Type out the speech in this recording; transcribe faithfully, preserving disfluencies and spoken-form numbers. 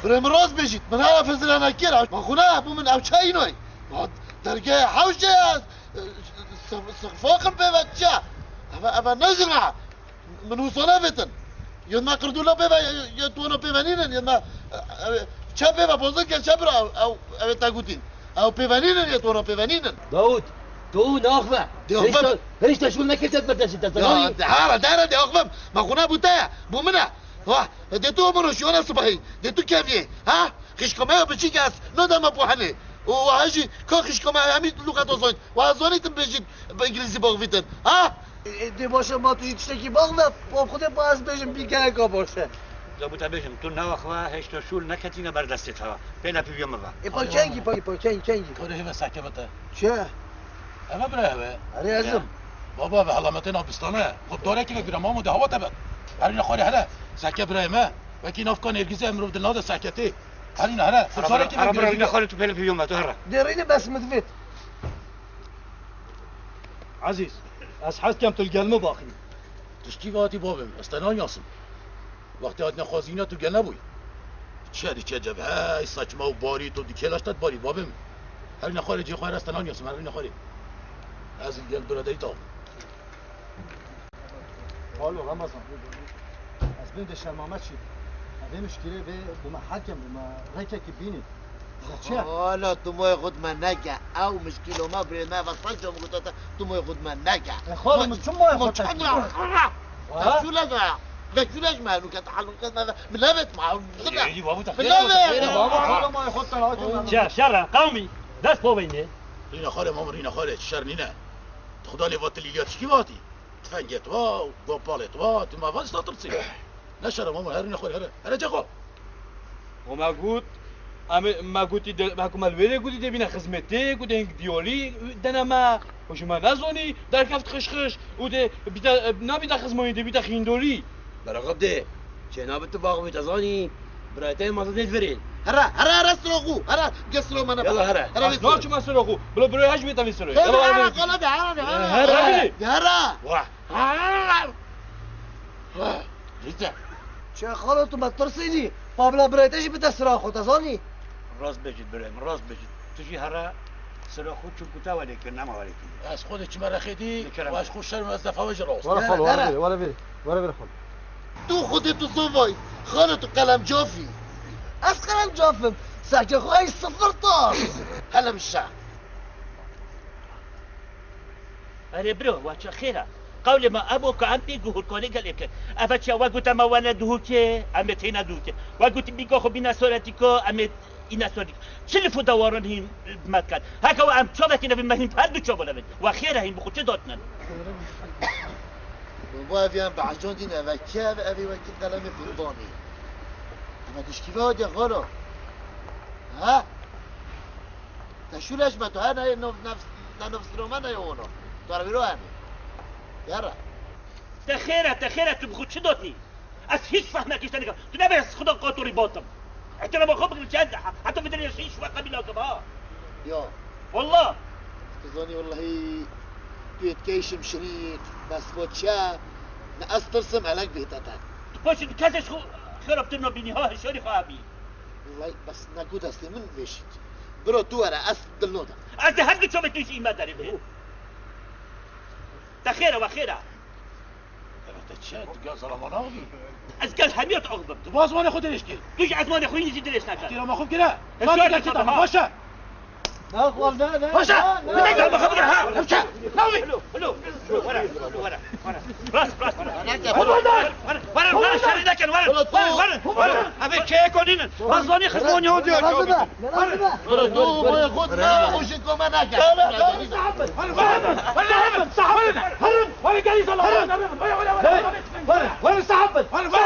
Birê min rast bêjît, min haya fizira nekir, ma xwe ne, bû min ew çayînoy. Ma dergehê hewşê ya, s-, s-, sixfaqin pê ve çi? Eve, eve ne jina. Min wisa nevêtin. Yên me qirdûla pê ve, yên tuwana pê ve nînin, yên me, e, e, çe pê ve, bozin ke çe bira, ew, ew, ew ê te gotîn. Ew pê ve nînin, yên tuwana pê ve nînin. Dawud, tu naxve. Dê axvim. Hêşta, hêşta şûl nekirtet me te şite, Ya, zanî? De hara, de hara, dê axvim. Ma xwe ne bû te ye, bû min e. Wah, dê tu min şiyona sibahî, dê tu keviyê, ha? Xişka me ya biçîk ez, no dema bu henê. Û waha jî, ka xişka me hemî luqata zayt. Waha zanîtin bêjît, bi îngilîzî baxvîtin, ha? E, dê baş e, ma tu jî tiştekî bang de, pa xwedê pa ez bêjim bî geleka baş e. Za bu te bêjim, tu neaxve hêşta şûl neketîne ber destê te. Pê ne pîviya me ve. E, pa kengî, pa, pa keng, kengî. Kore hêve seke bite. Çi? Eve bira eve. Erê ez im. Baba ve helametê nabistane. Xwe darekî ve bira mamo de hava te bet. Herîne xwarê here. Seke birayê me. Wekî navka nêrgizê mirov dil nade seketê. Herîne here. Xwe darekî ve bira. Herîne xwarê tu pê ne pîviya me, tu here. Derîne bes midvit. Ezîz, ez hez kem tu li gel min baxî. Tiştî ve hatî bavê min, ez te nanyasim. Wextê hatine xwezîna tu gel nebûyî. Çiye diçe cebhe, saçma û barî, tu dikê laştet barî, bavê min. Herîne xwarê cê xwe ez te nanyasim, herîne xwarê. Ez li gel biraderî te axim. Alo, Ramazan. Ez bin de şermame çî. Evê mişkîlê vê bûme hekem, bûme rekekî bînî. Çi? Hala tu moyê xwe di me neke. Ew mişkîlo me, birê me, ve sed cam gote te, tu moyê xwe di me neke. E, xalo, min çi moyê xwe te? Vekûlek me. Vekûlek me, nûke te helûke me, min nevet ma. Êdî, babu, te xêr olsun. Xêr e, babu, xalo, moyê xwe te, hake me. Şer, şer e, qewmî, dest poveyne. Rîna xalê, mam, rîna xalê, şer nîne. Xuda lê va tilîliya tişkî vatî. Tfengê twa û gopalê twa, tu ma van sta tirtsî. Ne şerem ama, herine xwe, here, here cexo. O me got, em ê, me gotî de, me ku me li wê rê gotî dê bîne xizmetê, ku dê hing diyolî dene me, ku ji me nezonî, derkeft xişxış, û dê bîte, nabîte xizmanî, dê bîte xîndolî. Beraxib dê, çê nabe tu baxivî te zanî, birayê te masa dê verên. Here, here, here siro xu, here, ge siro me ne. Yala here. Here. Zor çima siro xu, bilo biroyê hej bê te vî siro. Here, here, qala de, here, here. Here. Here. Wah. Rîte. Çe xalo tu me tirsînî? Pabla birayê te jî bide sira xwe, te zanî? Rast bêjî birê min, rast bêjî. Tu jî here sira xwe çû ku te welê kir, nema welê kir. Ez xwe de çime rexê dî, Dikirim. Û ez xwe şerm ez defa we ji rast. Were xalo, were vêrê, were vêrê, were vêrê xalo. Tu xwedê tu zovay, xalo tu qelemcafî. Ez qelemcafim, seke xwe ey sifir tas. Hele mişe. Erê biro, we çi xêr e? Qewlê me ev o ku em pê guhurkanê gelê bikin. Ev e çi ye? We gote me wene duhokê, em ê têne duhokê. We gotî bîka xwe bîne soretîka, em ê îne soretîka. Çi lif û dewaran hîn me dikin? Heke we em çavekî nevin, me hîn her du çavan nevin. We xêr e hîn bi xwe çi datine? Bo ev yan bi ecandî ne, eve kî ev, ev ê wekî qelemê qurbanî. Eve dişkî ve hatiye xalo. Ha? Te şûleş me, tu her neyê nov-, nefs-, te nefsîro me neyê ono. Tu re vîro hemî. Yara. Te xêr e, te xêr e, tu bi xwe çi dotî? Ez hîç fehmekî ji te nikim. Tu nebê ez xuda qatorî batim. Îhtirama xwe bigirin, çend, heta vê derê hîç we qebîl nakim ha. Ya. Wallah. Tu zanî wellahî tu yê dikeyşim şirîk, bes xwe çi ye? Ne ez tirsim elek bête te. Tu paşê tu kesê ji xwe xerabtir nabînî ha, hişyarî xwe hebî. Wellahî bes ne ku destê min vêşît. Biro tu were, ez dilno de. Ez dê her du çavê tu jî îme derê bê. Te xêr e, we xêr e. Eve te çi? Tu gel zalaman axivî. Ez gel hemiya tu axivim. Tu ba zimanê xwe dirêj kir. Tu jî ezmanê xwe yî jî dirêj neke. Tîra me xwe kire. Hişyar dikir ha. Baş e. Baş e. Hilo, hilo, hilo, were, were, were. Rast, rast. Were, were, were, were, şerî nekin, were, were, were, were. Ev ê keyeko nînin. Xizmanî, xizmanî hon diyor. Bira, tu moyê xwe ne, û ji koma nake. Were, were, were, were.